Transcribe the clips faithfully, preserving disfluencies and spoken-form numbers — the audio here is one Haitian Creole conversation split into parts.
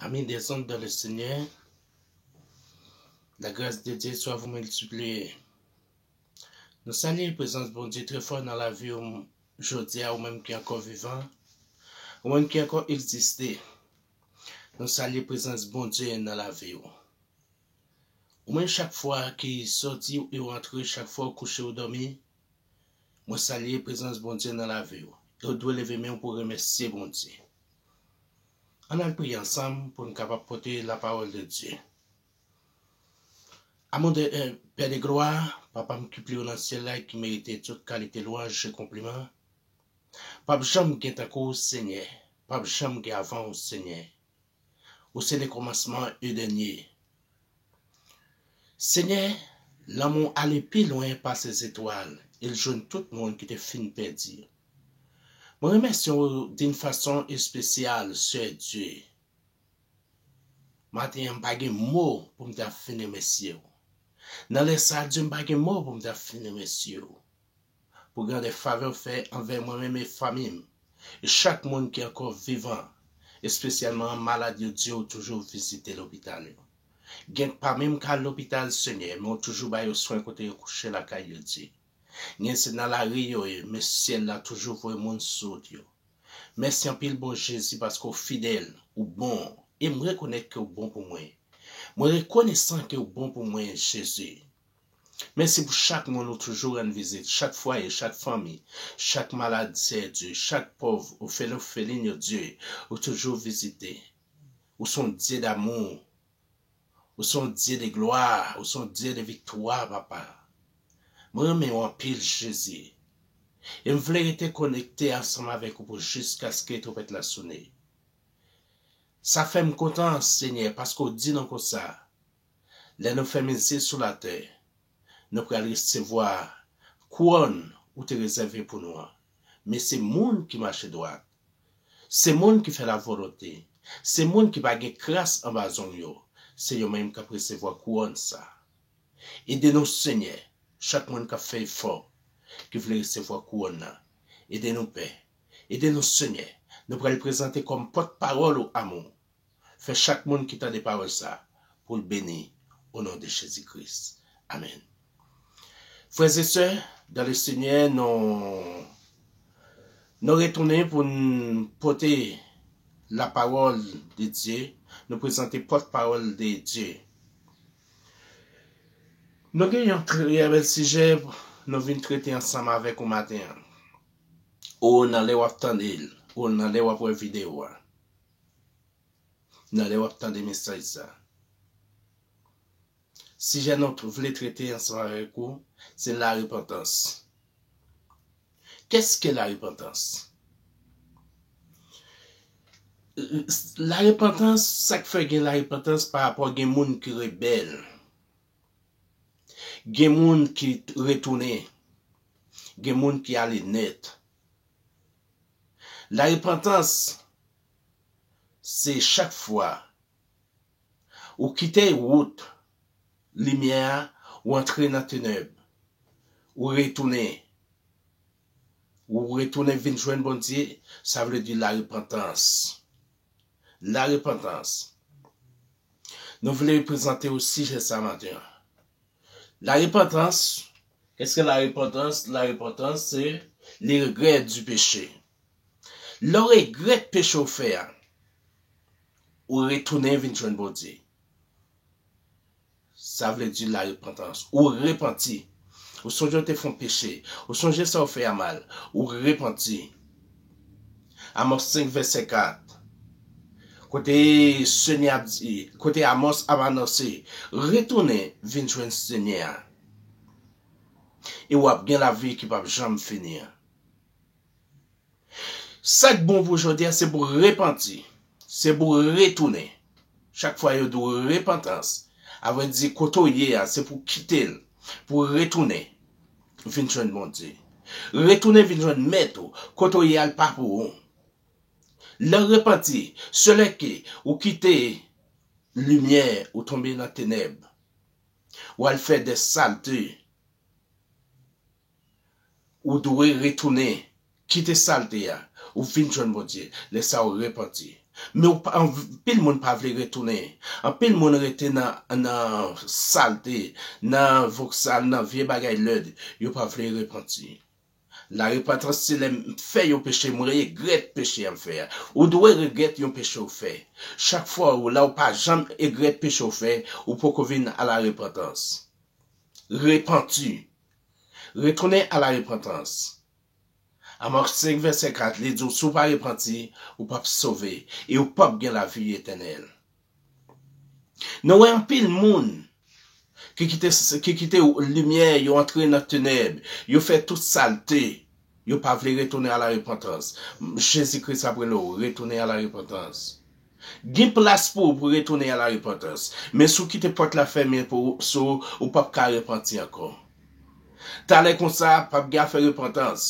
Amis des ondes dans le Seigneur, la grâce de Dieu soit vous multipliée. Nou salye prezans Bondye trè fò nan lavi w jodi a, ou menm ki ankò vivan, ou menm ki ankò egziste. Nou salye prezans Bondye nan lavi w. Ou menm chak fwa ki sòti e w antre, chak fwa w kouche ou dòmi, mwen salye prezans Bondye nan lavi w. E w dwe leve men w pou remèsye Bondye. Ann al priye ansanm pou n kapab pote la parole de Dieu. Amour de euh, Père de gloire, Papa m ki pi wo nan syèl la e ki merite tout kalite lwanj e konpliman. P ap janm gen tankou w, Senyè. P ap janm gen avan w, Senyè. Ou se le kòmansman e dènye. Senyè, lanmou w ale pi lwen pase zetwal e l jwenn tout moun ki te fin pèdi. Mwen remèsye w d'une façon spéciale, Sè Dye. Maten an, m pa gen mo pou m ta fin remèsye w. Nan lè sa a, Dye, m pa gen mo pou m ta fin remèsye w pou grandè favè w fè anvè mwen menm e fanmi m. E chak moun ki ankò vivan, espesyalman malad yo, Dye, ou toujou vizite lopital yo. Gen k pa menm ka al lopital, Senyè, men ou toujou ba yo swen kote yo kouche lakay yo, Dye. Gen se nan lari yo ye, men syèl la toujou voye moun sou wout yo. Mèsi anpil, bon Jezi, paske w fidèl, ou bon, e m rekonèt ke w bon pou mwen. Mwen rekonesan ke w bon pou mwen, Jezi. Mèsi pou chak moun ou toujou rann vizit, chak fwaye, chak fanmi, chak malad, Sè Dye, chak pòv, ofelin, ofelin yo, Dye, ou toujou vizite. Ou se yon Dye damou. Ou se yon Dye de glwa, ou se yon Dye de viktwa, Papa. Mwen renmen w anpil, Jezi. E m vle rete konekte ansanm avèk ou pou jiskaske twonpèt la sone. Sa fè m kontan, Senyè, paske w di nou konsa, lè nou fèmen zye sou latè, nou pral resevwa kouwòn ou te rezève pou nou an. Men se moun ki mache dwat, se moun ki fè lavolonte, se moun ki pa gen kras anba zong yo, se yo menm k ap resevwa kouwòn sa. Ede nou, Senyè, chak moun k ap fè efò, ki vle resevwa kouwòn nan. Ede nou, Pè. Ede nou, Senyè. Nou pral prezante kòm pòtpawòl ou amou. Fè chak moun ki tande pawòl sa pou l beni, o non de Jezi Kris. Amèn. Frè e sè, dans le Seigneur, nou, nou retounen pou n pote la parole de Dieu, nou prezante pòtpawòl de Dye. Nou gen yon trè bèl sijè nou vin trete ansanm avèk ou maten an. Ou nan lè w ap tande l, ou nan lè w ap wè videyo a. Nan lè w ap tande mesaj sa. Sijè nou t-, vle trete ansanm avèk ou, se larepantans. Qu'est-ce que la repentance? Larepantans, sa k fè gen larepantans pa rapò gen moun ki rebèl, gen moun ki retounen, gen moun ki ale nèt. Larepantans, se chak fwa ou kite wout limyè a, ou antre nan tenèb, ou retounen, ou retounen vin jwenn Bondye, sa vle di larepantans. Larepantans. Nou vle prezante w sijè sa maten an. Larepantans, qu'est-ce que la repentance? La repentance, c'est le regret du péché. Lè w regrèt peche w fè a, ou retounen vin jwenn Bondye. Sa vle di larepantans. Ou repanti. Ou sonje w te fè yon peche. Ou sonje sa w fè a mal. Ou repanti. Amòs senk vèsè kat. Kote Senyè ap di, kote Amòs ap anonse, retounen vin jwenn Senyè a. E w ap gen lavi ki p ap janm fini an. Sa k bon pou jodi a, se pou repanti, se pou retounen. Chak fwa yo di w repantans, sa vle di kote w ye a, se pou kite l, pou retounen, vin jwenn Bondye. Retounen vin jwenn Mèt ou, kote w ye a l pa pou ou. Lè w repanti, se lè ke ou kite limyè, ou tonbe nan tenèb, ou al fè de salte. Ou dwe retounen, kite salte a, ou vin jwenn Bondye. Lè sa a ou repanti. Men w pa- anpil moun pa vle retounen. Anpil moun rete nan, nan salte, nan voksal, nan vye bagay lèd. Yo pa vle repanti. Larepantans se lè m fè yon peche, m regrèt peche a m fè a. Ou dwe regrèt yon peche w fè. Chak fwa ou la ou pa janm regrèt peche w fè, ou poko vin a larepantans. Repanti. Retounen a larepantans. Amòk senk vèsè kat, li di w, si w pa repanti, ou p ap sove, e ou p ap gen lavi etènèl. Nou wè anpil moun ki kite, ki kite limyè, yo antre nan tenèb, yo fè tout salte, yo pa vle retounen a larepantans. Jezi Kris ap rele w, retounen a larepantans. Gen plas pou ou pou retounen a larepantans. Men si w kite pòt la fèmen pou ou, sou ou, ou p ap ka repanti ankò. Talè konsa, p ap gen afè repantans.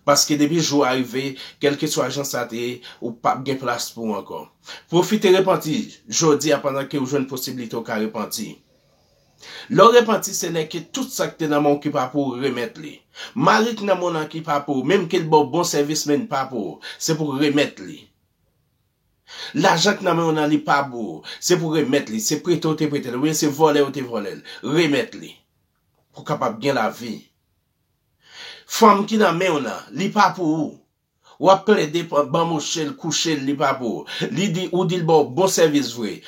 Paske depi jou a rive, kèlkeswa jan sa te ye, ou p ap gen plas pou ou ankò. Pwofite repanti jodi a pandan ke ou jwenn posiblite ou ka repanti. Lè w repanti, se lè ke tout sa k te nan men w ki pa pou ou remèt li. Mari k nan men w nan ki pa pou ou, menm ke l ba w bon sèvis men l pa pou ou, se pou w remèt li. Lajan k nan men w nan li pa pou ou, se pou w remèt li, se prete w te prete l, oubyen se vòlè w te vòlè l, remèt li. Pou w kapab gen lavi. Fanm ki nan men w nan, li pa pou ou. W ap plede pa- banboche l, kouche l, li pa pou ou. Li di, ou di l ba w bon sèvis vre,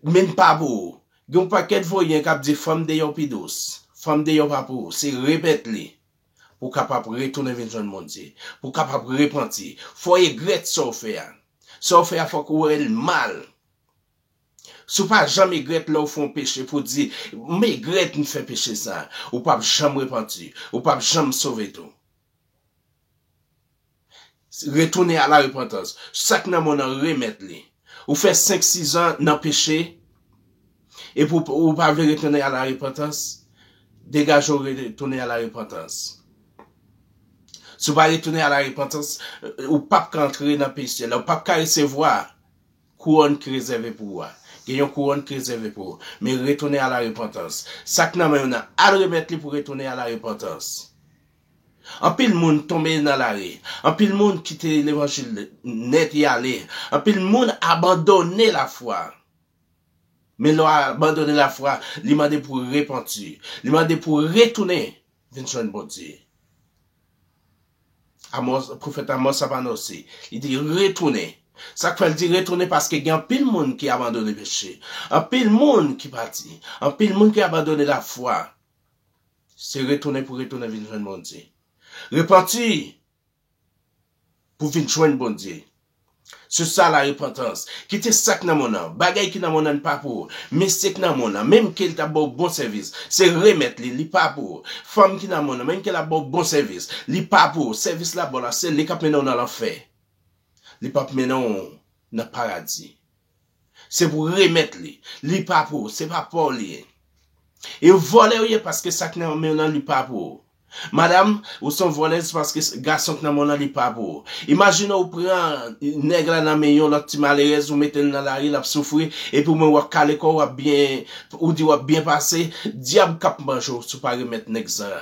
men l pa pou ou. Gen yon pakèt voyen k ap di fanm deyò pi dous. Fanm deyò pa pou ou. Se remèt li. Pou w kapab retounen vin jwenn Bondye. Pou w kapab repanti. Fò w regrèt sa w fè a. Sa w fè a, fòk ou wè l mal. Si w pa janm regrèt lè w fè yon peche pou w di, m regrèt m fè peche sa, ou p ap janm repanti, ou p ap janm sove tou. Retounen a larepantans. Sa k nan men w nan, remèt li. Ou fè senk, sis zan nan peche, epi w, ou pa vle retounen a larepantans, degaje w retounen a larepantans. Si w pa retounen a larepantans, ou p ap ka antre nan peyi syèl la, ou p ap ka resevwa kouwòn ki rezève pou ou a. Gen yon kouwòn ki rezève pou ou. Men retounen a larepantans. Sa k nan men w nan, al remèt li pou retounen a larepantans. Anpil moun tonbe nan lari. Anpil moun kite levanjil nèt, y ale. Anpil moun abandone lafwa. Men lè w abandone lafwa, li mande pou w repanti. Li mande pou w retounen vin jwenn Bondye. Amòs, pwofèt Amòs ap anonse, li di, retounen. Sa k fè l di retounen? Paske gen anpil moun ki abandone peche. Anpil moun ki pati. Anpil moun ki abandone lafwa. Se retounen pou retounen vin jwenn Bondye. Repanti pou vin jwenn Bondye. Se sa larepantans. Kite sa k nan men w nan. Bagay ki nan men w nan pa pou ou. Mesye k nan men w nan, menm ke l t ap ba w bon sèvis, se remèt li, li pa pou ou. Fanm ki nan men w nan, menm ke l ap ba w bon sèvis, li pa pou ou. Sèvis l ap ba w la, se li k ap mennen w nan lanfè. Li p ap mennen w nan paradi. Se pou remèt li. Li pa pou ou, se pa pa w li ye. E vòlè w ye paske sa k nan men w nan li pa pou ou. Madanm, ou se yon vòlèz paske s- gason k nan men w nan li pa pou ou. Imajine w pran nèg la nan men yon lòt ti malerèz, ou mete l nan lari, l ap soufri, epi ou menm w ap kale kò w, w ap byen, ou di w ap byen pase, dyab k ap manje w si w pa remèt nèg sa a.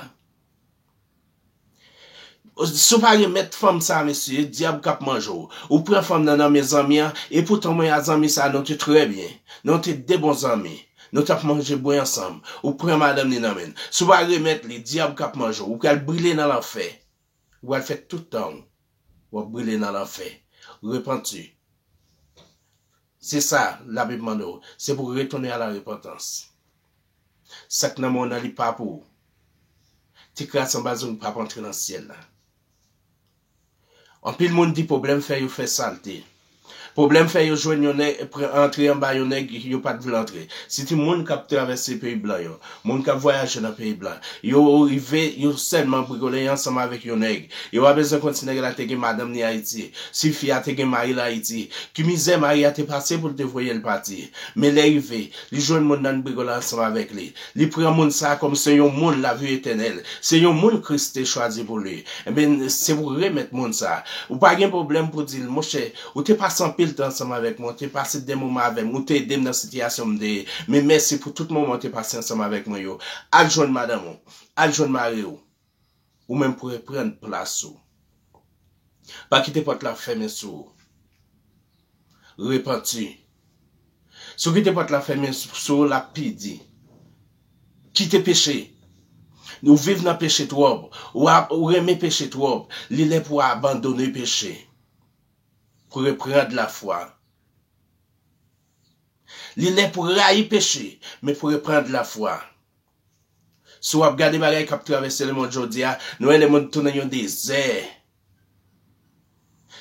Si w pa remèt fanm sa a, mesye, dyab k ap manje w. Ou pran fanm nan nan men zanmi an, epoutan mwen a zanmi sa a, nou te trè byen. Nou te de bon zanmi. Nou t ap manje bwè ansanm. Ou pran madanm li nan men l. Si w pa remèt li, dyab k ap manje w. Ou pral brile nan lanfè. Ou pral fè tout tan w, w ap brile nan lanfè. Repanti. Se sa Labib mande w. Se pou w retounen a larepantans. Sa k nan men w nan li pa pou ou. Ti kras anba zong p ap antre nan syèl la. Anpil moun di pwoblèm fè yo fè salte. Pwoblèm fè yo jwenn yon nèg, pran antre anba yon nèg yo pa t vle antre. Se timoun k ap travèse peyi blan yo, moun k ap vwayaje nan peyi blan. Yo rive, yo sèlman brikole ansanm avèk yon nèg. Yo pa bezwen konn si nèg la te gen madanm li Ayiti, si fi a te gen mari l Ayiti. Ki mizè mari a te pase pou l te voye l pati. Men lè rive, li jwenn moun nan brikole ansanm avèk li. Li pran moun sa a kòm se yon moun lavi etènèl. Se yon moun Kris te chwazi pou li. Enben, se pou remèt moun sa a. Ou pa gen pwoblèm pou di l, monchè, ou te pase anpil tan ansanm avèk mwen, ou te pase de moman avè m, ou te ede m nan sitiyasyon m te ye. Men mèsi pou tout moman ou te pase ansanm avèk mwen yo. Al jwenn madanm ou, al jwenn mari w. Ou menm pou reprann plas ou. Pa kite pòt la fèmen sou ou. Repanti. Si w kite pòt la fèmen sou ou, l ap pidi. Kite peche. Ou viv nan peche twòp. Ou, ap, ou renmen peche twòp. Li lè pou w abandone peche. Pou reprann lafwa. Li lè pou rayi peche, men pou reprann lafwa. Si w ap gade bagay k ap travèse lemonn jodi a, nou wè lemonn tounen yon dezè.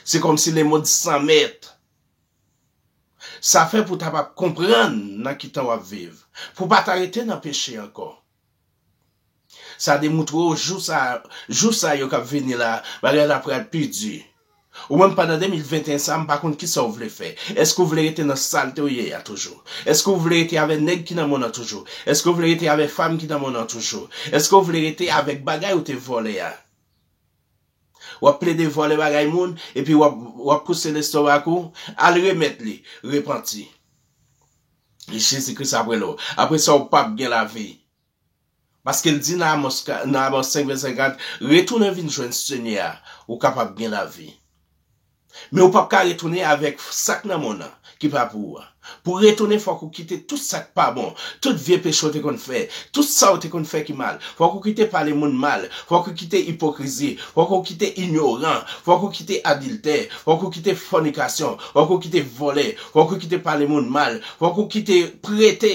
Se kòmsi lemonn san mèt. Sa fè pou w ta p ap konprann nan ki tan w ap viv. Pou w pa ta rete nan peche ankò. Sa demontre w jou sa, jou sa yo k ap vini la, bagay la pral pi di. Ou menm pandan de mil venteyen sa, m pa konn kisa w vle fè. Èske w vle rete nan salte w ye a toujou? Èske w vle rete avè nèg ki nan mond nan toujou? Èske w vle rete avè fanm ki nan mond nan toujou? Èske w vle rete avèk bagay ou te vòlè a? W ap plede vòlè bagay moun, epi w ap, w ap pouse lestomak ou, al remèt li, repanti. Jezi Kris ap rele w. Apre sa, w p ap gen lavi. Paske l di nan Amòs, nan Amòs senk vèsè kat, retounen vin jwenn Senyè a, ou kapab gen lavi. Men ou p ap ka retounen avèk sa k nan mond nan ki pa pou ou a. Pou retounen, fòk ou kite tout sa k pa bon, tout vye peche w te konn fè, tout sa w te konn fè ki mal. Fòk ou kite pale moun mal, fòk ou kite ipokrizi, fòk ou kite inyoran, fòk ou kite adiltè, fòk ou kite fònikasyon, fòk ou kite vòlè, fòk ou kite pale moun mal, fòk ou kite prete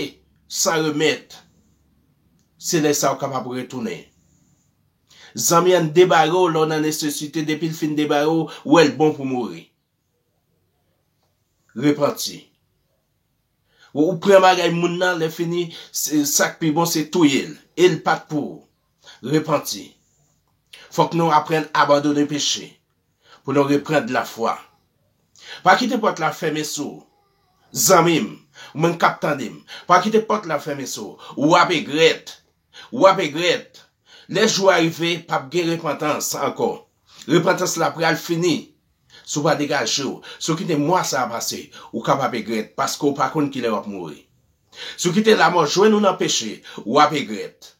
san remèt. Se lè sa w kapab retounen. Zanmi, ann debare w lè w nan nesesite, depi l fin debare w, ou wè l bon pou mouri. Repanti. Ou, ou pran bagay moun nan, lè fini, se, sa k pi bon, se touye l. E l pa t pou ou. Repanti. Fòk nou aprann abandone peche. Pou nou reprann lafwa. Pa kite pòt la fèmen sou ou. Zanmi m, ou menm k ap tande m, pa kite pòt la fèmen sou ou. W ap egrèt. W ap egrèt. Lè jou a rive, p ap gen repantans ankò. Repantans la pral fini. Si w pa degaje w, si w kite mwa sa a pase, ou kapab egrèt paske w pa konn kilè w ap mouri. Si w kite lamò jwenn ou nan peche, w ap egrèt.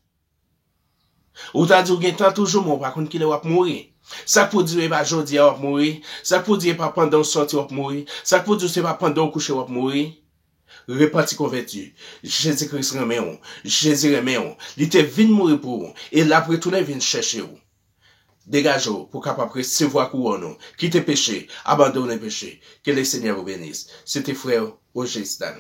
Ou ta di w gen tan toujou, men w pa konn kilè w ap mouri. Sa k pou di w e pa jodi a w ap mouri? Sa k pou di w e pa pandan w sòti w ap mouri? Sa k pou di w se pa pandan w kouche w ap mouri? Repanti, konvèti. Jezi Kris renmen w. Jezi renmen w. Li te vin mouri pou ou. E l ap retounen vin chèche w. Degaje w pou w kapab resevwa kouwòn ou. Kite peche. Abandone peche. Que le Seigneur vous bénisse. Se te frè w, Roger Stan.